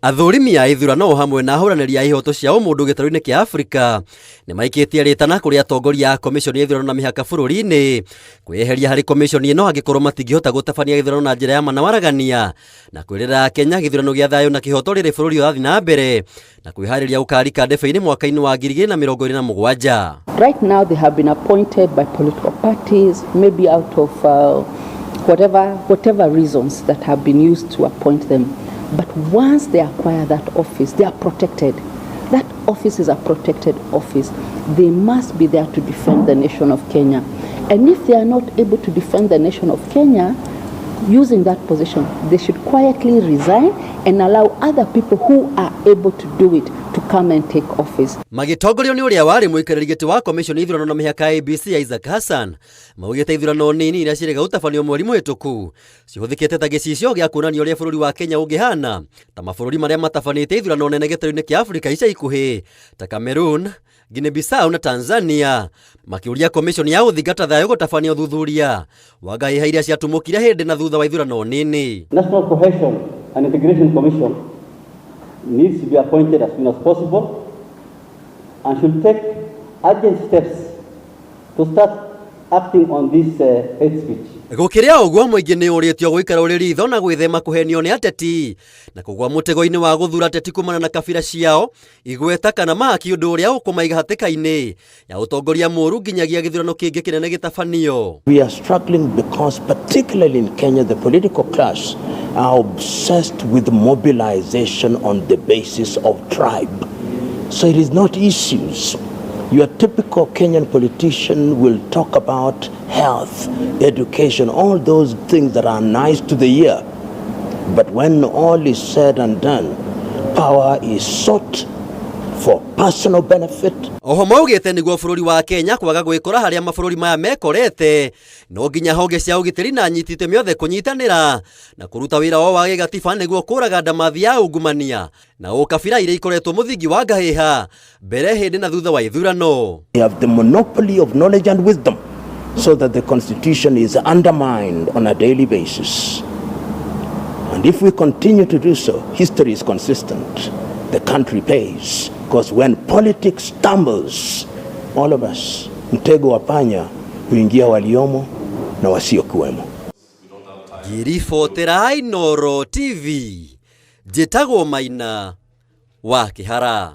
Athũrimi a ithurano o hamwe na ahũranĩri a ihoto cia ũmũndũ gĩtarũ-inĩ kĩa Afrika nĩ maikĩtie rĩtana kũrĩ atongoria a komiconi ya ithurano na mĩhaka bũrũri-inĩ kwĩyeheria harĩ komiconi ĩno angĩkorwo matingĩhota gũtabania gĩthurano na njĩra ya ma na waragania na kwĩrĩra Kenya gĩthurano gĩa thayũ na kĩhoto rĩrĩ bũrũri ũrathiĩ na mbere na kwĩharĩria gũkarika ndebe-inĩ mwaka-inĩ wa 2027. Right now they have been appointed by political parties, maybe out of whatever reasons that have been used to appoint them. But once they acquire that office, they are protected. That office is a protected office. They must be there to defend the nation of Kenya. And if they are not able to defend the nation of Kenya, using that position, they should quietly resign and allow other people who are able to do it to come and take office. Magĩtongorio nĩ ũrĩa warĩ mũikarĩri gĩtĩ wa komiconi ya ithurano na mĩhaka IEBC Isaac Hassan, maugĩte ithurano nini iria ciĩrĩga gũtabanio mweri mũhĩtũku cihũthĩkĩte ta gĩcicio gĩa kuonania ũrĩa bũrũri wa Kenya ũngĩhana ta mabũrũri marĩa matabanĩte ithurano nene gĩtarũ-inĩ kĩa Afrika ica ikuhĩ ta Cameroon, Guinea Bissau na Tanzania, makĩũria komiconi ya gũthingata thayũ gũtabania ũthuthuria wa ngahĩha iria ciatumũkire hĩndĩ na thutha wa ithurano nini. National Cohesion and Integration Commission needs to be appointed as soon as possible and should take urgent steps to start acting on this hate speech. Gũkĩrĩ o ũguo, mũingĩ nĩ ũrĩtio gũikara ũrĩ ritho na gwĩthema kũhenio nĩ ateti na kũgũa mũtego-inĩ wa gũthura ateti kumana na kabira ciao, igweta kana mahaki, ũndũ ũrĩa ũkũmaiga hatĩka-inĩ ya ũtongoria mũru nginyagia gĩthurano kĩngĩ kĩnene gĩtabanio. We are struggling because, particularly in Kenya, the political class are obsessed with mobilization on the basis of tribe. So it is not issues. Your typical Kenyan politician will talk about health, education, all those things that are nice to the ear. But when all is said and done, power is sought for personal benefit. Oho maugĩte nĩguo bũrũri wa Kenya kwaga gwĩkora harĩa mabũrũri maya mekorete, no nginya honge cia ũgitĩri na anyiti itemi othe kũnyitanĩra na kũruta wĩra wao wa gĩgatiba nĩguo kũraga ndamathi ya ungumania na ũkabira iria ikoretwo mũthingi wa ngahĩha mbere, hĩndĩ na thutha wa ithurano. They have the monopoly of knowledge and wisdom so that the constitution is undermined on a daily basis. And if we continue to do so, history is consistent. The country pays. Because when politics stumbles, all of us, mtego wa panya huingia waliomo na wasiokuwemo. Ngĩribotera Inooro TV, njĩtagwo Maina wa Kĩhara.